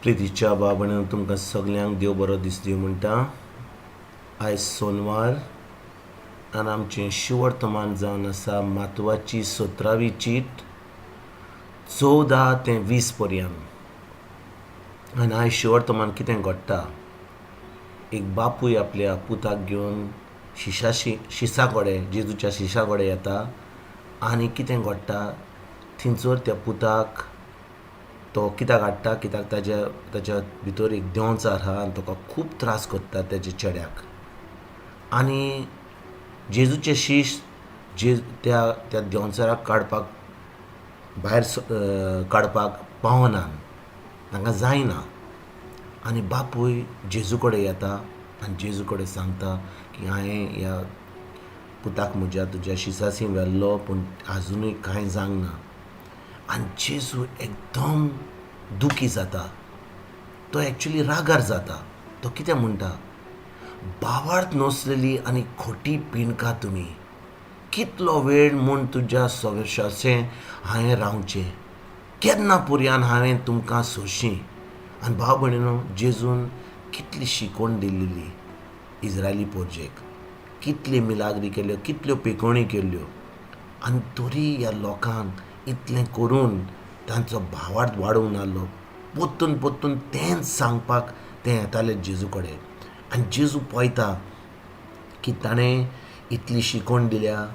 प्रितीच्या बाबण तुमकां सगल्यांक देव बरो दीस दिवं म्हणटा. आयज सोनवार आनी आमचें शिवर्तमान जावन आसा मातवाची 17वी चीट 14 ते 20 पर्यंत. आनी आयज शिवर्तमान कितें घडटा, एक बापूय आपल्या पुताक घेवन शिसा कडेन, जेजूच्या शिशा कडेन येता आनी कितें घडटा थंयसर त्या पुताक तो कित्याक हाडटा, कित्याक ताच्या भितर एक देंवचार आहा आनी तुका खूब त्रास करता तेज्या चेड्याक. आनी जेजूचे शीश जे त्या त्या देंवचाराक काडपाक भायर काडपाक पावना, तांकां जायना. आनी बापूय जेजू कडेन येता आनी जेजू कडेन सांगता की हांवें ह्या पुताक म्हज्या तुज्या शिसासी व्हेल्लो पूण आजुनूय कांय जावंक ना. आनी जेजू एकदम दुखी जाता, तो एक्चुली रागार जाता. तो कितें म्हणटा, भावार्थ नसलेली आनी खोटी पिणका तुमी, कितलो वेळ म्हूण तुज्या सोंशें हांवें रावचें, केन्ना पुरयान हांवें तुमकां सोंशी. आनी भाव भयणीनो, जेजून कितली शिकवण दिल्ली इज्रायली पोरजेक, कितली मिलाग्री केल्यो, कितल्यो पेकोवणी केल्यो, आनी तरी ह्या लोकांक इतलें करून तांचो भावार्थ वाडोवंक नासलो. पोत्तून पोत्तून तेंच सांगपाक तें येतालें जेजू कडेन. आनी जेजू पळयता की ताणें इतली शिकवण दिल्या,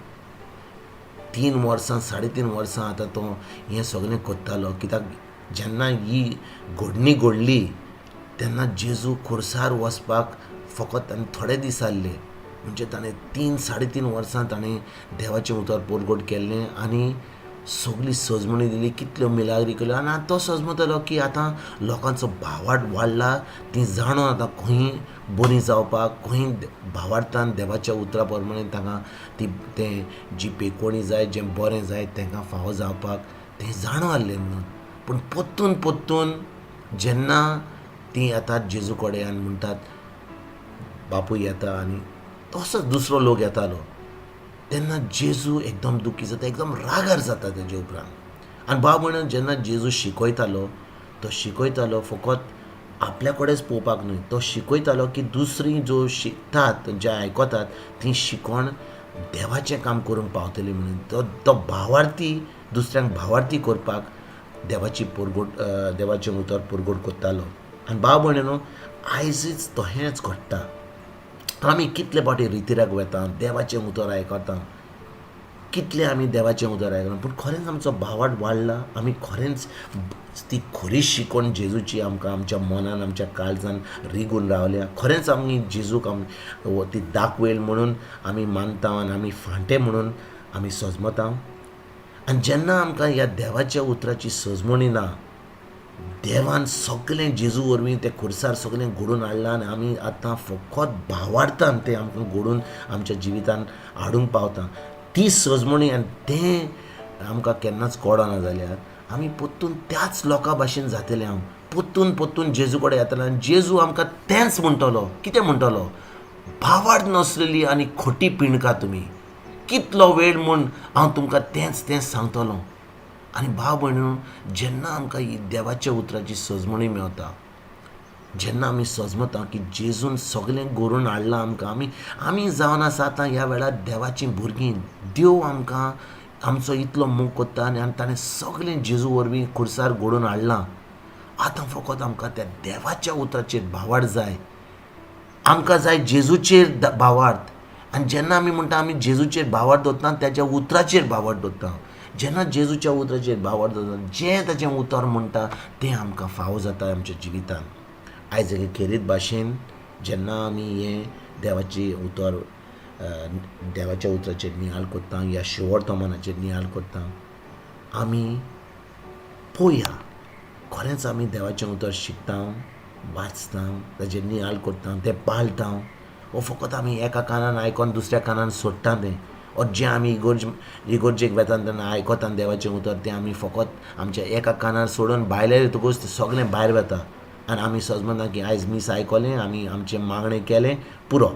3 वर्सां 3.5 वर्सां आतां तो हें सगळें करतालो. कित्याक जेन्ना ही घडणी घडली तेन्ना जेजू खुर्सार वचपाक फकत आनी थोडे दीस आसले, म्हणजे ताणें 3 3.5 वर्सां ताणें देवाचें उतर परगट केल्लें आनी सगली सजमणी दिली, कितल्यो मिलाग्री केल्यो. आनी आतां तो सजमतलो की आतां लोकांचो भावार्थ वाडला, तीं जाणून आतां खंय बरीं जावपाक, खंय भावार्थान देवाच्या उतरा प्रमाणे तांकां ती तें जी पेकोवणी जाय, जें बरें जाय तांकां फावो जावपाक तें जाणून आसलें म्हणून. पूण पोत्तून पोत्तून जेन्ना तीं येतात जेजू कडेन आनी म्हणटात बापूय येता आनी तसोच दुसरो लोक येतालो, तेन्ना जेजू एकदम दुखी जाता, एकदम रागार जाता तेजे उपरांत. आनी भाव भयण, जेन्ना जेजू शिकयतालो तो शिकयतालो फकत आपल्या कडेच पळोवपाक न्हय, तो शिकयतालो की दुसरी जो शिकतात, जे आयकतात ती शिकोण देवाचें काम करूंक पावतली म्हणून. तो भावार्थी दुसऱ्यांक भावार्थी करपाक देवाची परगट, देवाचें उतर परगट करतालो. आनी भाव भयणीनो, आयजच तशेंच घडटा. आमी कितले फावटी रितिराक वता, देवाचें उतर आयकता, कितलें आमी देवाचें उतर आयकता, पूण खरेंच आमचो भावार्थ वाडला? आमी खरेंच ती खरी शिकवण जेजूची आमकां आमच्या मनान, आमच्या काळजान रिगून रावल्या? खरेंच आमी जेजूक आमी ती दाखवेल म्हणून आमी मानता आनी आमी फांटे म्हणून आमी सजमता? आनी जेन्ना आमकां ह्या देवाच्या उतराची सजमणी ना, देवान सगळें जेजू वरवीं तें खुर्सार सगळें घडोवन हाडलां आनी आमी आतां फकत भावार्थान तें आमकां घडोवन आमच्या जिवितान हाडूंक पावता, ती सजमणी आनी तें आमकां केन्नाच कळना जाल्यार आमी पोत्तून त्याच लोकां भाशेन जातले. हांव पोत्तून पोत्तून जेजू कडेन येतले आनी जेजू आमकां तेंच म्हणटलो. कितें म्हणटलो? भावार्थ नसलेली आनी खोटी पिणका तुमी, कितलो वेळ म्हूण हांव तुमकां तेंच तेंच सांगतलो. आनी भाव भयणीनो, जेन्ना आमकां ही देवाच्या उतराची सजमणी मेवता, जेन्ना आमी सजमता की जेजून सगळें घडोवन हाडलां आमकां, आमी आमी जावन आसा आतां ह्या वेळार देवाचीं भुरगीं, देव आमकां आमचो इतलो मोग करता आनी ताणें सगळें जेजू वरवीं खुर्सार घडोवन हाडलां. आतां फकत आमकां त्या देवाच्या उतराचेर भावार्थ जाय, आमकां जाय जेजूचेर भावार्थ. आनी जेन्ना आमी म्हणटा आमी जेजूचेर भावार्थ दवरता, ताच्या उतराचेर भावार्थ दवरता, जेन्ना जेजूच्या उतराचेर भावार्थ दवरता, जें ताचें उतर म्हणटा तें आमकां फावो जाता आमच्या जिवितान. आयज एके खेरीत भाशेन जेन्ना आमी हें देवाचें उतर, देवाच्या उतराचेर नियाळ करता, ह्या शिवर्तमानाचेर नियाळ करता, आमी पळोवया खरेंच आमी देवाचें उतर शिकता, वाचता, ताचेर नियाळ करता, तें पाळटा, वो फकत आमी एका कानान आयकोन दुसऱ्या कानान सोडटा तें, और जें आमी इगोर्जेक वेता तेन्ना आयकता देवाचें उतर तें आमी फकत आमच्या एका कानार सोडून भायले येतकूच तें सगळें भायर वता आनी आमी सजमता की आयज मीस आयकलें, आमी आमचें मागणें केलें, पुरो.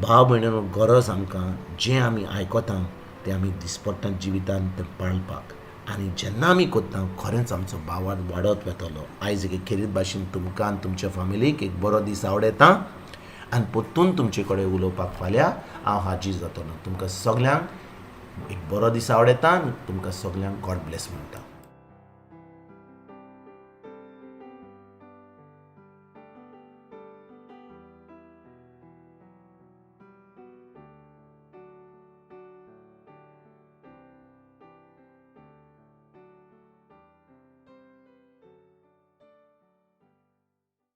भाव भयणीनो, गरज आमकां जें आमी आयकता तें आमी दिसपट्टा जिवितान तें पाळपाक. आनी जेन्ना आमी कोत्ता खरेंच आमचो भावार्थ वाडत वतलो. आयज एक खेरीत भाशेन तुमकां आनी तुमच्या फामिलीक एक बरो दीस आवडयता आनी परतून तुमचे कडेन उलोवपाक फाल्यां हांव हाजीर जातलो. तुमकां सगल्यांक एक बरो दीस आवडयता आनी तुमकां सगल्यांक गॉड ब्लेस म्हणटा.